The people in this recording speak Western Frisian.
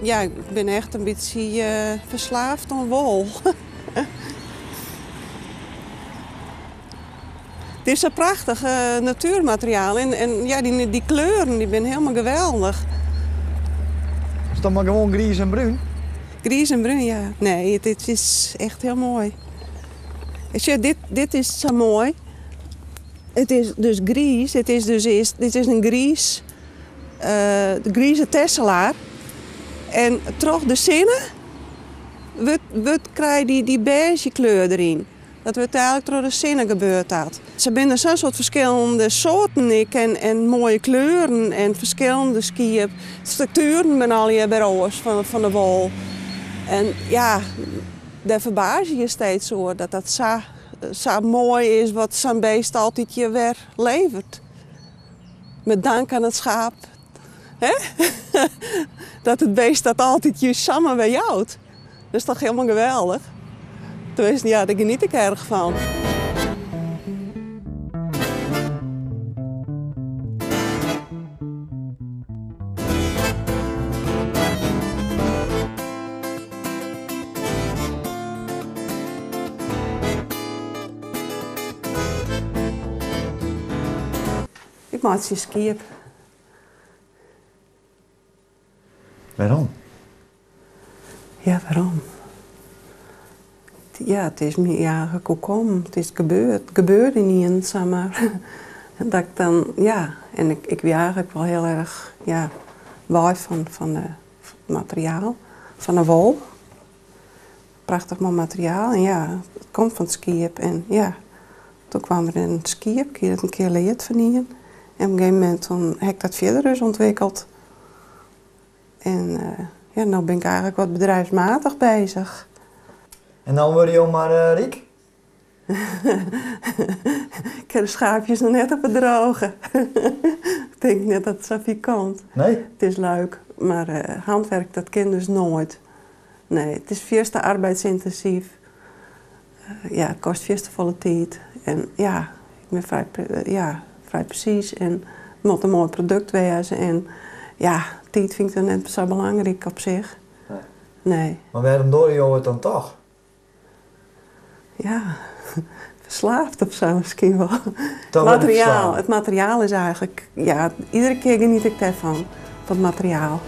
Ja, ik bin echt in bytsje ferslaafd oan wol. It is sa'n prachtich natuermateriaal en ja, dy kleuren dy binne hielendal geweldich. Is it dan mar gewoan griis en brún? Griis en brún, ja. Nee, it is echt hiel moai. Sjoch, dit is sa moai. It is dus griis, it is dus earst, dit is in griis, grize tesselaar. En troch de sinne wurdt, wurdt, krije dy dy bêzje kleur deryn. Dat wurdt eigenlik troch de sinne gebeurt dat. Sa binne der sa'n soad ferskillende soarten ek en, en moaie kleuren en ferskillende skiep. Struktueren binne allegear wer oars fan, fan de wol. En ja, dêr ferbaas je je steeds oer dat dat sa, sa moai is wat sa'n beest altyd je wer levert. Met dank aan het schaap. Hè? Dat it beest dat altyd je samar wer jout. Dat is toch hielendal geweldich? Tenminsten, ja, dêr geniet ik erch fan. Ik meitsje skiep. Wêrom? Ja, wêrom? Ja, it is my eigentlik oerkommen. It is gebeurd. It gebeurde ynienen samar. Dat ik dan, ja, en ik wie eigentlik wol hiel erch, ja, wei fan it materiaal, fan de wol. Prachtich moai materiaal en ja, it komt fan it skiep en ja, toen kaam der in skiep, ik hie dat in kear leard fan ien. En op in gegeven momint toen ha ik dat fierder dus ûntwikkeld. En ja, no bin ik eigentlik wat bedrijfsmatig bezich. En dan wurde jo mar ryk? Ik ha de schaapjes noch net op it drûge. Ik tink net dat it safier komt. Nee? It is leuk, mar handwerk dat kin dus noait. Nee, it is fierste arbeidsyntinsyf. Ja, it kostet fierste folle tiid. En ja, ik bin frij, ja, frij presys en it moat in moai produkt wêze. En ja, tiid fyn ik dan net sa belangryk op sich. Nee. Nee. Mar wêrom dogge jo it dan toch? Ja, ferslaafd of sa miskien wol. Toch wol Materiaal, it materiaal is eigentlik, ja, iedere kear geniet ik dêrfan, fan it materiaal.